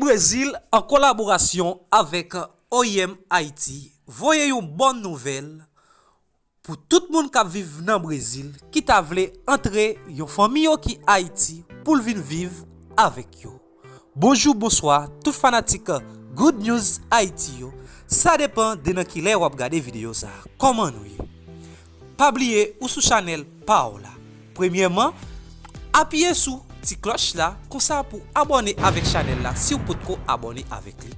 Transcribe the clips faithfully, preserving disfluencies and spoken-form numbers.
Brezil, an kolaborasyon avèk O I M Ayiti, voye yon bòn nouvèl pou tout moun k ap viv nan Brezil ki ta vle antre yon fanmi yo ki Ayiti pou l vin viv avèk yo. Bonjou, bonswa, tout fanatik Good News Haiti yo. Sa depann de nan ki lè w ap gade videyo sa a. Kòman nou ye? Pa bliye ou sou chanèl pa w la. Premyèman, apiye sou ti klòch la, konsa pou abòne avèk chanèl la si w potko abòne avèk li.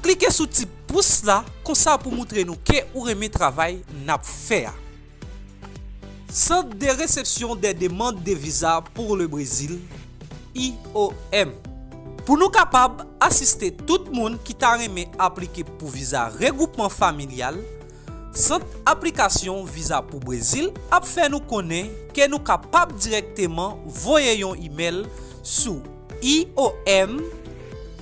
Klike sou ti pous la, konsa pou moutre nou ke ou renmen travay n ap fè a. Centre de réception des demandes de visa pour le Brésil, I O M. Pou nou kapab asiste tout moun ki ta renmen aplike pou viza regwoupman familyal, Sant Aplikasyon Viza pou Brezil ap fè nou konnen ke nou kapab dirèkteman voye yon imèl sou I O M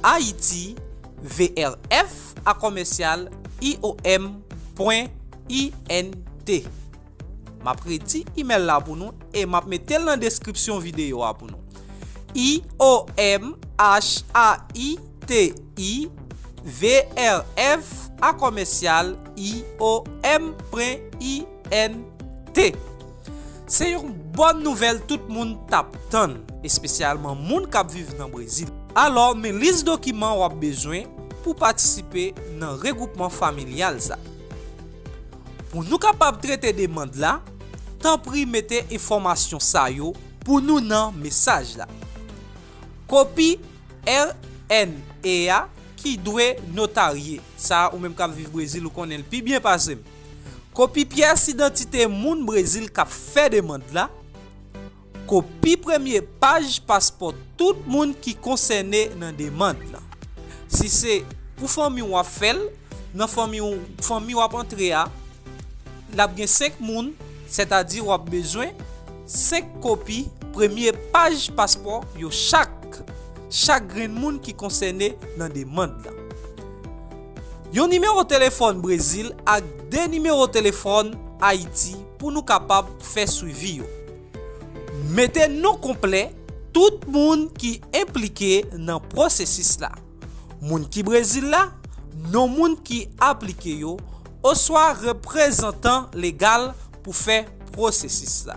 Haiti V R F a kòmèsyal I O M pwen I N T. M ap redi imèl la pou nou e m ap mete l nan deskripsyon videyo a pou nou. I O M H A I T I V R F a kòmèsyal I O M pwen I N T. Se yon bòn nouvèl tout moun t ap tann, espesyalman moun k ap viv nan Brezil. Alò, men lis dokiman w ap bezwen pou patisipe nan regwoupman familyal sa. Pou nou kapab trete demann la, tanpri mete enfòmasyon sa yo pou nou nan mesaj la. Kopi R N A a ki dwe notarye. Sa a, ou menm k ap viv Brezil, ou konnen l pi byen pase m. Kopi pyès idantite moun Brezil k ap fè demann la. Kopi premye paj paspò tout moun ki konsène nan demann lan. Si se pou fanmi w ap fè l, nan fanmi w, fanmi w ap antre a, l ap gen senk moun, sètadi w ap bezwen senk kopi premye paj paspò yo chak, chak grenn moun ki konsène nan demann lan. Yon nimewo telefòn Brezil ak de nimewo telefòn Ayiti pou nou kapab fè swivi yo. Mete non konplè tout moun ki enplike nan pwosesis la. Moun ki Brezil la, non moun ki aplike yo, oswa reprezantan legal pou fè pwosesis la.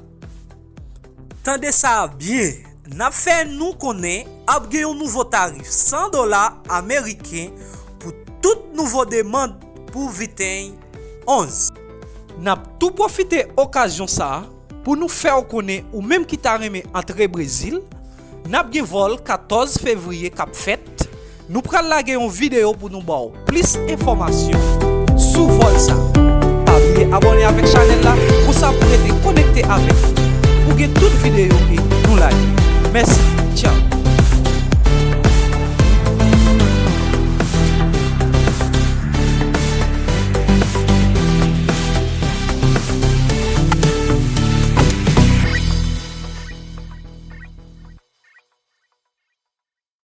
Tande sa a byen, n ap fè nou konnen ap gen yon nouvo tarif san dola ameriken pou tout nouvo demann pou vitèy onz. N ap tou pwofite okazyon sa a pou nou fè w konnen ou menm ki ta renmen antre Brezil, n ap gen vòl katòz fevriye k ap fèt. Nou pral lage yon videyo pou nou ba w plis enfòmasyon sou vòl sa. Pa bliye abòne avèk chanèl la,